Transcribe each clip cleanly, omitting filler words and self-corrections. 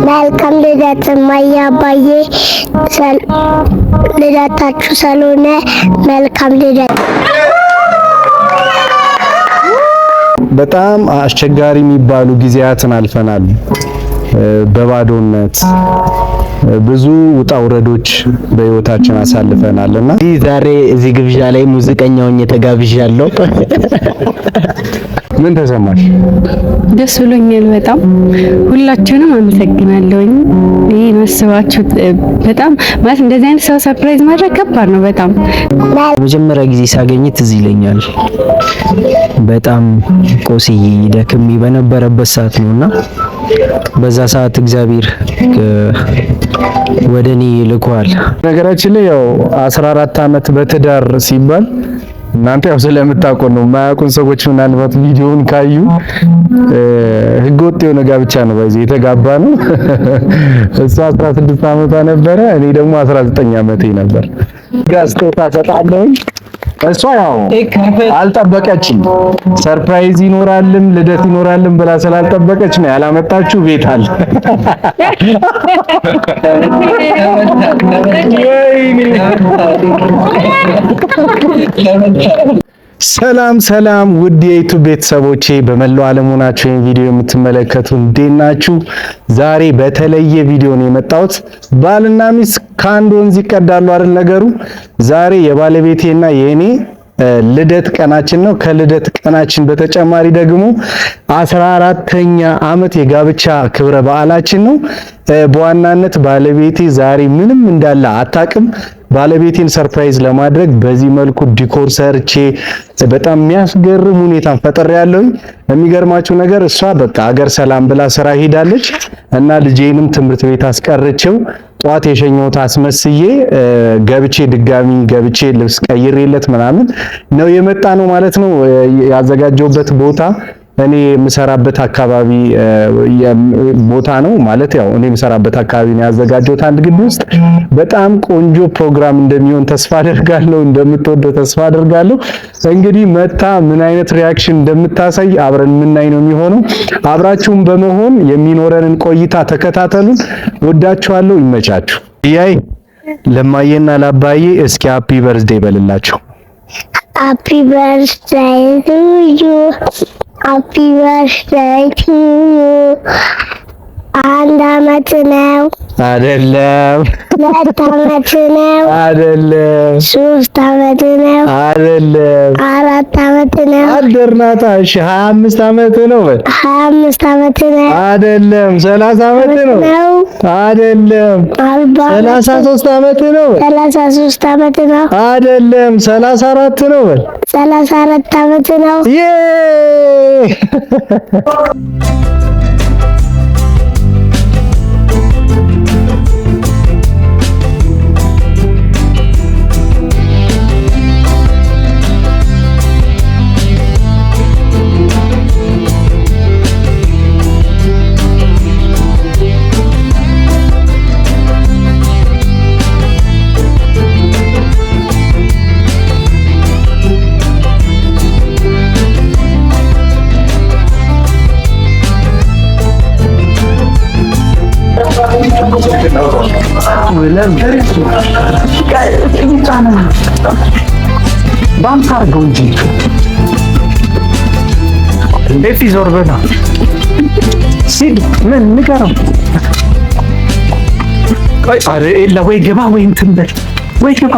መልካም ልደት እማዬ አባዬ፣ ልደታችሁ ስለሆነ መልካም ልደት። በጣም አስቸጋሪ የሚባሉ ጊዜያትን አልፈናል። በባዶነት ብዙ ውጣ ውረዶች በህይወታችን አሳልፈናል እና ዛሬ እዚህ ግብዣ ላይ ሙዚቀኛ ሆኜ ተጋብዣለሁ። ምን ተሰማሽ? ደስ ብሎኛል በጣም፣ ሁላችሁንም አመሰግናለሁኝ። ይሄን አስባችሁ በጣም፣ ማለት እንደዚህ አይነት ሰው surprise ማድረግ ከባድ ነው በጣም። መጀመሪያ ጊዜ ሳገኝ ትዝ ይለኛል። በጣም ቆስዬ ደክሜ በነበረበት ሰዓት ነውና በዛ ሰዓት እግዚአብሔር ወደ እኔ ልኳል። ነገራችን ላይ ያው 14 አመት በትዳር ሲባል እናንተ ያው ስለምታውቁ ነው። የማያውቁን ሰዎች ምናልባት ቪዲዮውን ካዩ ህገወጥ የሆነ ጋብቻ ነው በዚህ የተጋባ ነው። እሷ 16 አመቷ ነበረ፣ እኔ ደግሞ 19 አመቴ ነበር። ስጦታ ሰጣለሁ። እሷ ያው አልጠበቀችም። Surprise ይኖራልም ልደት ይኖራልም ብላ ስላልጠበቀች ነው ያላመጣችሁ። ቤት አለ። ወይኔ! ሰላም ሰላም፣ ውድ የ YouTube ቤተሰቦቼ፣ በመላው ዓለም ሆናችሁ ይህን ቪዲዮ የምትመለከቱ እንዴት ናችሁ? ዛሬ በተለየ ቪዲዮ ነው የመጣሁት። ባልና ሚስት ከአንድ ወንዝ ይቀዳሉ አይደል ነገሩ። ዛሬ የባለቤቴና የኔ ልደት ቀናችን ነው። ከልደት ቀናችን በተጨማሪ ደግሞ 14ኛ ዓመት የጋብቻ ክብረ በዓላችን ነው። በዋናነት ባለቤቴ ዛሬ ምንም እንዳለ አታውቅም። ባለቤቴን surprise ለማድረግ በዚህ መልኩ decor ሰርቼ በጣም የሚያስገርም ሁኔታን ፈጥሬያለሁኝ። የሚገርማችሁ ነገር እሷ በቃ አገር ሰላም ብላ ስራ ሄዳለች እና ልጄንም ትምህርት ቤት አስቀርቼው ጠዋት የሸኘሁት አስመስዬ ገብቼ ድጋሚ ገብቼ ልብስ ቀይሬለት ምናምን ነው የመጣ ነው ማለት ነው። ያዘጋጀሁበት ቦታ እኔ የምሰራበት አካባቢ ቦታ ነው፣ ማለት ያው እኔ የምሰራበት አካባቢ ነው ያዘጋጀሁት አንድ ግቢ ውስጥ። በጣም ቆንጆ ፕሮግራም እንደሚሆን ተስፋ አደርጋለሁ። እንደምትወደው ተስፋ አደርጋለሁ። እንግዲህ መታ ምን አይነት reaction እንደምታሳይ አብረን የምናይ ነው የሚሆነው። አብራችሁን በመሆን የሚኖረንን ቆይታ ተከታተሉን። ወዳችኋለሁ። ይመቻችሁ። እያይ ለማዬና ለአባዬ እስኪ happy birthday በልላቸው። Happy birthday to you, happy birthday to you። አንድ አመት ነው። አይደለም። 2 አመት ነው። አይደለም። 3 አመት ነው። አይደለም። 4 አመት ነው። አደርናታ። እሺ፣ 25 አመት ነው በል። 25 አመት ነው። አይደለም። 30 አመት ነው። ነው። አይደለም። 40። 33 አመት ነው በል። 33 አመት ነው። አይደለም። 34 ነው በል። 34 አመት ነው። ዬ! በአምሳ አድርገው እንጂ፣ ኤፊ ዞር በላ ሲል ምን ንገረው። ቆይ፣ ኧረ ኤላ ወይ ግባ ወይ እንትን በል፣ ወይ ግባ።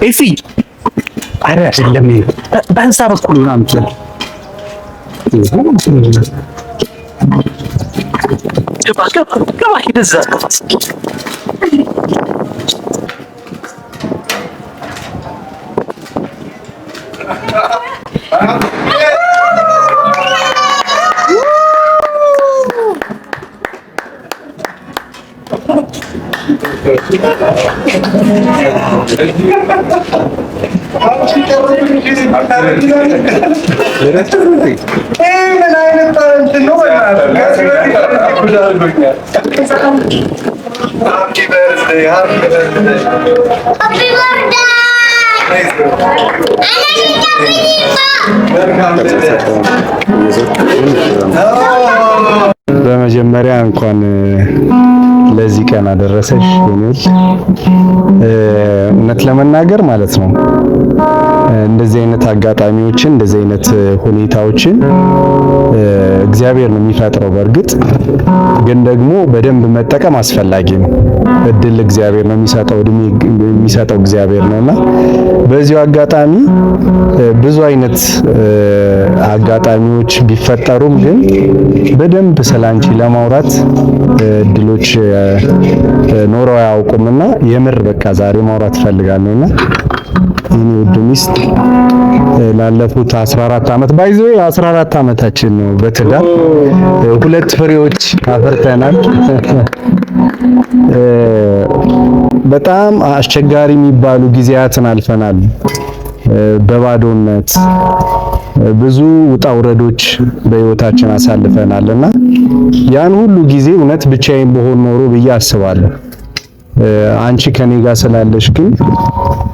ኤፊ፣ ኧረ አይደለም፣ በህንፃ በኩል ምናምን ትበል። ግባ ግባ ግባ፣ ሂድ እዛ። ምን አይነት እንትን ነው? Happy birthday, happy birthday. Happy birthday. Surprise ነው። መልካም ልደት። በመጀመሪያ እንኳን ለዚህ ቀን አደረሰሽ የኔ። እውነት ለመናገር ማለት ነው እንደዚህ አይነት አጋጣሚዎችን፣ እንደዚህ አይነት ሁኔታዎችን እግዚአብሔር ነው የሚፈጥረው። በእርግጥ ግን ደግሞ በደንብ መጠቀም አስፈላጊ ነው። እድል እግዚአብሔር ነው የሚሰጠው፣ እድሜ የሚሰጠው እግዚአብሔር ነውና በዚሁ አጋጣሚ ብዙ አይነት አጋጣሚዎች ቢፈጠሩም ግን በደንብ ስላንቺ ለማውራት እድሎች ኖረው አያውቁምና የምር በቃ ዛሬ ማውራት እፈልጋለሁና የኔ ውድ ሚስት፣ ላለፉት 14 ዓመት፣ by the way 14 ዓመታችን ነው በትዳር፣ ሁለት ፍሬዎች አፍርተናል። በጣም አስቸጋሪ የሚባሉ ጊዜያትን አልፈናል። በባዶነት ብዙ ውጣ ውረዶች በህይወታችን አሳልፈናል እና ያን ሁሉ ጊዜ እውነት ብቻዬን ብሆን ኖሮ ብዬ አስባለሁ። አንቺ ከኔ ጋር ስላለሽ ግን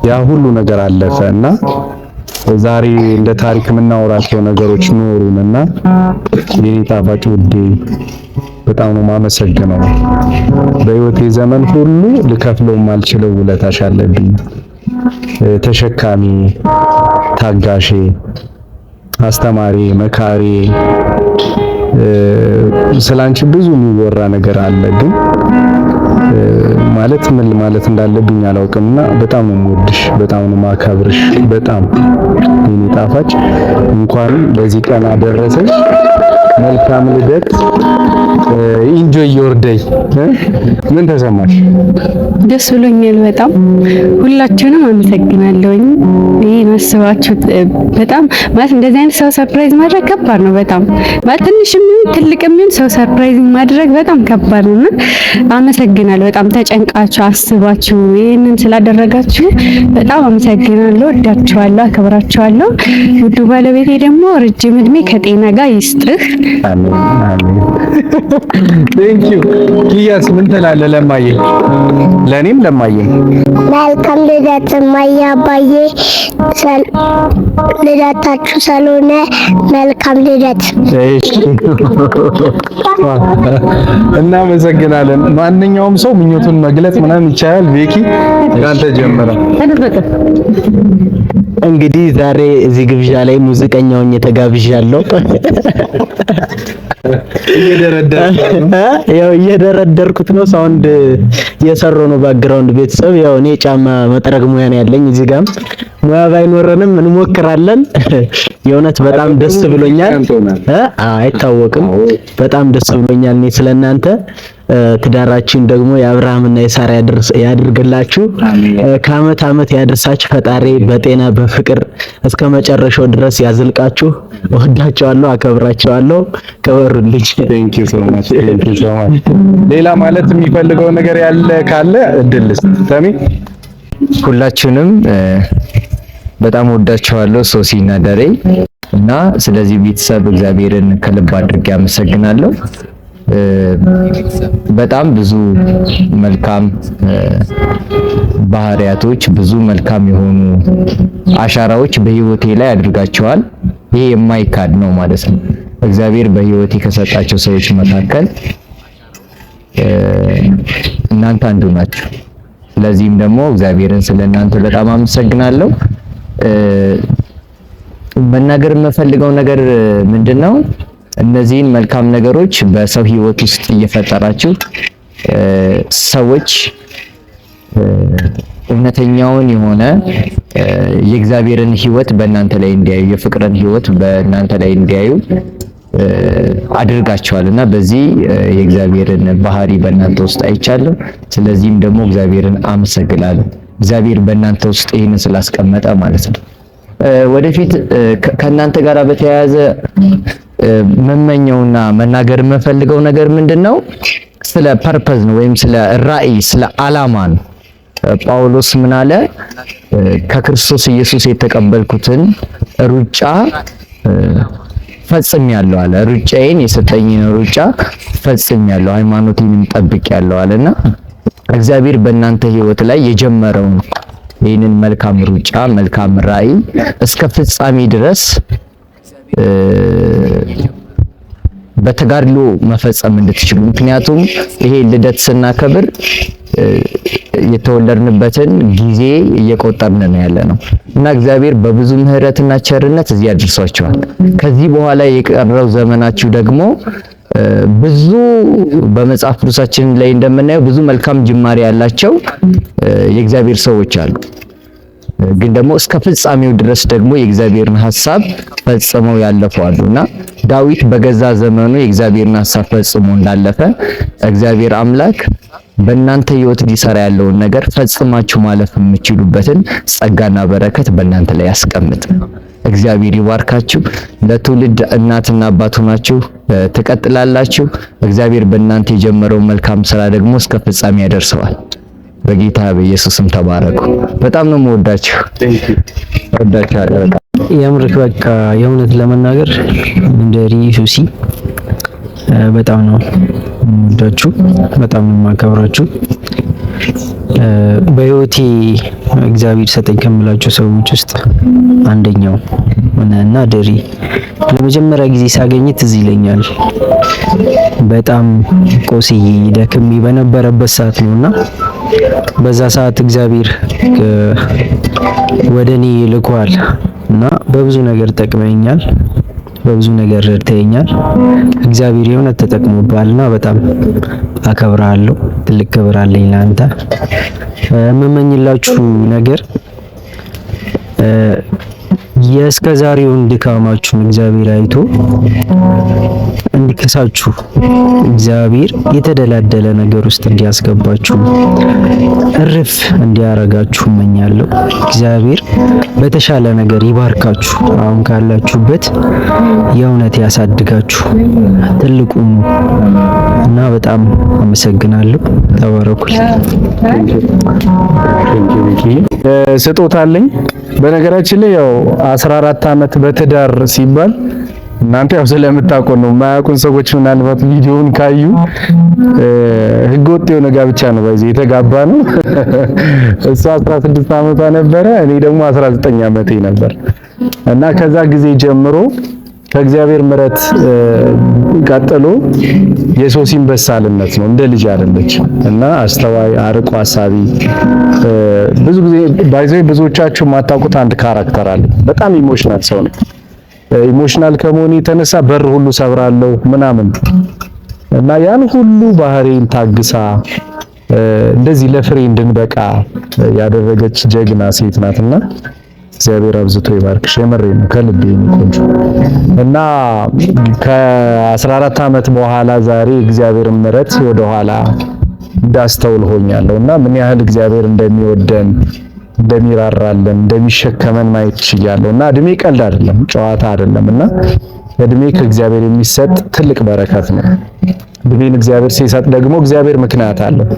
ያ ሁሉ ነገር አለፈ እና ዛሬ እንደ ታሪክ የምናወራቸው ነገሮች ኖሩን እና የኔ ጣፋጭ ውዴ፣ በጣም ነው የማመሰግነው። በህይወቴ ዘመን ሁሉ ልከፍለው የማልችለው ውለታሽ አለብኝ። ተሸካሚ፣ ታጋሼ፣ አስተማሪ፣ መካሪ፣ ስላንቺ ብዙ የሚወራ ነገር አለ ግን ማለት ምን ማለት እንዳለብኝ አላውቅምና በጣም ነው የምወድሽ፣ በጣም ነው የማከብርሽ። በጣም የኔ ጣፋጭ፣ እንኳን ለዚህ ቀን አደረሰሽ። መልካም ልደት። Enjoy your day። ምን ተሰማሽ? ደስ ብሎኛል በጣም። ሁላችሁንም አመሰግናለሁኝ። ይሄን አስባችሁ በጣም ማለት እንደዚህ አይነት ሰው surprise ማድረግ ከባድ ነው በጣም። ማለት ትንሽም ይሁን ትልቅም ይሁን ሰው surprise ማድረግ በጣም ከባድ ነው እና አመሰግናለሁ። በጣም ተጨንቃችሁ አስባችሁ ይሄንን ስላደረጋችሁ በጣም አመሰግናለሁ። ወዳችኋለሁ፣ አከብራችኋለሁ። ውዱ ባለቤቴ ደግሞ ረጅም እድሜ ከጤና ጋር ይስጥህ። አሜን አሜን። Thank you። ኪያስ ምን ትላለህ? ለማየ፣ ለኔም ለማየ። መልካም ልደት እማዬ፣ አባዬ። ልደታችሁ ስለሆነ መልካም ልደት። እሺ፣ እናመሰግናለን። ማንኛውም ሰው ምኞቱን መግለጽ ምናምን ይቻላል። ቤኪ ካንተ ጀምረ። እንግዲህ ዛሬ እዚህ ግብዣ ላይ ሙዚቀኛ ሆኜ ተጋብዣለሁ። እየደረደርክ ያው እየደረደርኩት ነው። Sound እየሰራሁ ነው background። ቤተሰብ፣ ያው እኔ ጫማ መጥረግ ሙያ ነው ያለኝ። እዚህ ጋርም ሙያ ባይኖረንም እንሞክራለን። የእውነት በጣም ደስ ብሎኛል። አይታወቅም። በጣም ደስ ብሎኛል እኔ ስለናንተ። ትዳራችን ደግሞ የአብርሃምና የሳራ ያድርግላችሁ። ከአመት አመት ያድርሳችሁ። ፈጣሪ በጤና በፍቅር እስከ መጨረሻው ድረስ ያዝልቃችሁ። እወዳቸዋለሁ፣ አከብራቸዋለሁ። ክበሩልኝ። Thank you so much, thank you so much። ሌላ ማለት የሚፈልገው ነገር ያለ ካለ እድል ልስጥ። ተሚ። ሁላችሁንም በጣም ወዳችኋለሁ፣ ሶሲ እና ደሬ፣ እና ስለዚህ ቤተሰብ እግዚአብሔርን ከልብ አድርጌ አመሰግናለሁ። በጣም ብዙ መልካም ባህሪያቶች፣ ብዙ መልካም የሆኑ አሻራዎች በህይወቴ ላይ አድርጋቸዋል። ይሄ የማይካድ ነው ማለት ነው። እግዚአብሔር በህይወቴ ከሰጣቸው ሰዎች መካከል እናንተ አንዱ ናችሁ። ስለዚህም ደግሞ እግዚአብሔርን ስለ እናንተ በጣም አመሰግናለሁ። መናገር የምፈልገው ነገር ምንድነው? እነዚህን መልካም ነገሮች በሰው ህይወት ውስጥ እየፈጠራችሁ ሰዎች እውነተኛውን የሆነ የእግዚአብሔርን ህይወት በእናንተ ላይ እንዲያዩ፣ የፍቅርን ህይወት በእናንተ ላይ እንዲያዩ አድርጋችኋል እና በዚህ የእግዚአብሔርን ባህሪ በእናንተ ውስጥ አይቻለሁ። ስለዚህም ደግሞ እግዚአብሔርን አመሰግናለሁ። እግዚአብሔር በእናንተ ውስጥ ይህንን ስላስቀመጠ ማለት ነው። ወደፊት ከእናንተ ጋር በተያያዘ መመኘውና መናገር የምፈልገው ነገር ምንድነው? ስለ purpose ነው ወይም ስለ ራዕይ፣ ስለ አላማ ነው። ጳውሎስ ምን አለ? ከክርስቶስ ኢየሱስ የተቀበልኩትን ሩጫ ፈጽሜያለሁ አለ። ሩጫዬን፣ የሰጠኝን ሩጫ ፈጽሜያለሁ፣ ሃይማኖቴንም ጠብቄያለሁ አለና እግዚአብሔር በእናንተ ህይወት ላይ የጀመረውን ይህንን መልካም ሩጫ መልካም ራዕይ እስከ ፍጻሜ ድረስ በተጋድሎ መፈጸም እንድትችሉ። ምክንያቱም ይሄ ልደት ስናከብር የተወለድንበትን ጊዜ እየቆጠርን ነው ያለ ነው እና እግዚአብሔር በብዙ ምሕረትና ቸርነት እዚህ አድርሷቸዋል። ከዚህ በኋላ የቀረው ዘመናችሁ ደግሞ ብዙ በመጽሐፍ ቅዱሳችን ላይ እንደምናየው ብዙ መልካም ጅማሬ ያላቸው የእግዚአብሔር ሰዎች አሉ። ግን ደግሞ እስከ ፍጻሜው ድረስ ደግሞ የእግዚአብሔርን ሐሳብ ፈጽመው ያለፉ አሉና ዳዊት በገዛ ዘመኑ የእግዚአብሔርን ሐሳብ ፈጽሞ እንዳለፈ እግዚአብሔር አምላክ በእናንተ ሕይወት ሊሰራ ያለውን ነገር ፈጽማችሁ ማለፍ የምችሉበትን ጸጋና በረከት በእናንተ ላይ ያስቀምጥ። እግዚአብሔር ይባርካችሁ። ለትውልድ እናትና አባት ሆናችሁ ትቀጥላላችሁ። እግዚአብሔር በእናንተ የጀመረውን መልካም ስራ ደግሞ እስከ ፍጻሜ ያደርሰዋል። በጌታ በኢየሱስም ተባረኩ። በጣም ነው የምወዳችሁ። እወዳችኋለሁ በጣም። የምርክ በቃ የእውነት ለመናገር እንደ ሱሲ በጣም ነው የምወዳችሁ፣ በጣም ነው የማከብራችሁ። በህይወቴ እግዚአብሔር ሰጠኝ ከምላቸው ሰዎች ውስጥ አንደኛው እና ደሪ ለመጀመሪያ ጊዜ ሳገኝ ትዝ ይለኛል። በጣም ቆስዬ ደክሜ በነበረበት ሰዓት ነውና በዛ ሰዓት እግዚአብሔር ወደ እኔ ልኳል እና በብዙ ነገር ጠቅመኛል፣ በብዙ ነገር ረድተኛል። እግዚአብሔር የእውነት ተጠቅሞብሃልና በጣም አከብርሃለሁ። ትልቅ ክብር አለኝ ለአንተ። የምመኝላችሁ ነገር የእስከ ዛሬውን ድካማችሁን እግዚአብሔር አይቶ እንዲክሳችሁ እግዚአብሔር የተደላደለ ነገር ውስጥ እንዲያስገባችሁ እርፍ እንዲያረጋችሁ እመኛለሁ። እግዚአብሔር በተሻለ ነገር ይባርካችሁ። አሁን ካላችሁበት የእውነት ያሳድጋችሁ ትልቁ እና በጣም አመሰግናለሁ። ተባረኩልኝ። ስጦታ አለኝ። በነገራችን ላይ ያው 14 ዓመት በትዳር ሲባል እናንተ ያው ስለምታውቁ ነው። የማያውቁን ሰዎች ምናልባት ቪዲዮውን ካዩ ህገወጥ የሆነ ጋብቻ ነው በዚህ የተጋባ ነው። እሷ 16 ዓመቷ ነበረ፣ እኔ ደግሞ 19 ዓመቴ ነበር እና ከዛ ጊዜ ጀምሮ ከእግዚአብሔር ምሕረት ቀጥሎ የሶሲን በሳልነት ነው። እንደ ልጅ አይደለች እና አስተዋይ፣ አርቆ አሳቢ። ብዙ ጊዜ by the way ብዙዎቻችሁ የማታውቁት አንድ character አለ። በጣም emotional ሰው ነው። emotional ከመሆኑ የተነሳ በር ሁሉ ሰብራለሁ ምናምን እና ያን ሁሉ ባህሪን ታግሳ እንደዚህ ለፍሬ እንድንበቃ ያደረገች ጀግና ሴት ናትና እግዚአብሔር አብዝቶ ይባርክሽ። የምሬ ነው ከልቤ ነው ቆንጆ። እና ከ14 ዓመት በኋላ ዛሬ እግዚአብሔር ምሕረት ወደኋላ እንዳስተውል ሆኛለሁ እና ምን ያህል እግዚአብሔር እንደሚወደን እንደሚራራልን እንደሚሸከመን ማየት ችያለሁ። እና እድሜ ቀልድ አይደለም፣ ጨዋታ አይደለም። እና እድሜ ከእግዚአብሔር የሚሰጥ ትልቅ በረከት ነው። እድሜን እግዚአብሔር ሲሰጥ ደግሞ እግዚአብሔር ምክንያት አለው።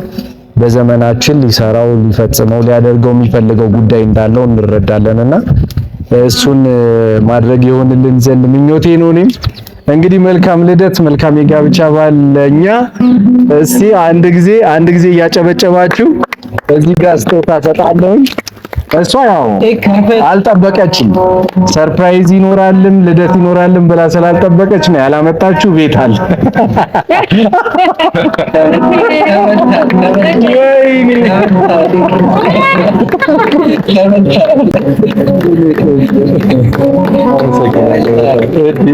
በዘመናችን ሊሰራው ሊፈጽመው ሊያደርገው የሚፈልገው ጉዳይ እንዳለው እንረዳለንና እሱን ማድረግ የሆንልን ዘንድ ምኞቴ ነው። እኔም እንግዲህ መልካም ልደት፣ መልካም የጋብቻ በዓል ለኛ። እስቲ አንድ ጊዜ አንድ ጊዜ እያጨበጨባችሁ እዚህ ጋር ስጦታ ሰጣለሁ። እሷ ያው አልጠበቀችም። surprise ይኖራልም ልደት ይኖራልም ብላ ስላልጠበቀች ነው ያላመጣችሁ። ቤት አለ። ወይኔ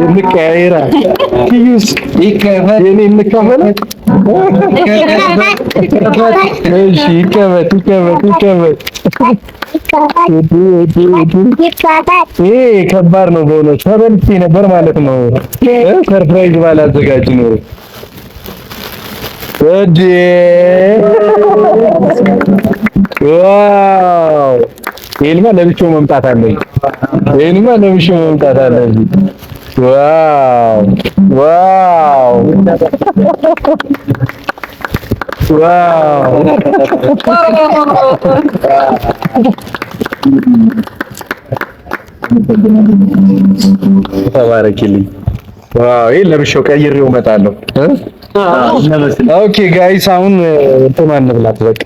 እንቀያየራ ኪዩስ የኔ እንካፈል። እሺ ይከፈት ይከፈት ይከፈት። ይሄ ከባድ ነው በእውነት ተበልቼ ነበር ማለት ነው። surprise ባላዘጋጅ ኖሮ ወዴ wow! ይሄንማ ለብቻው መምጣት አለኝ። ይሄንማ ለብቻው መምጣት አለኝ። wow wow wow! ተባረኪልኝ። wow! ይሄን ለብቻው ቀይሬው እመጣለሁ። okay guys፣ አሁን እንትን እንብላት በቃ።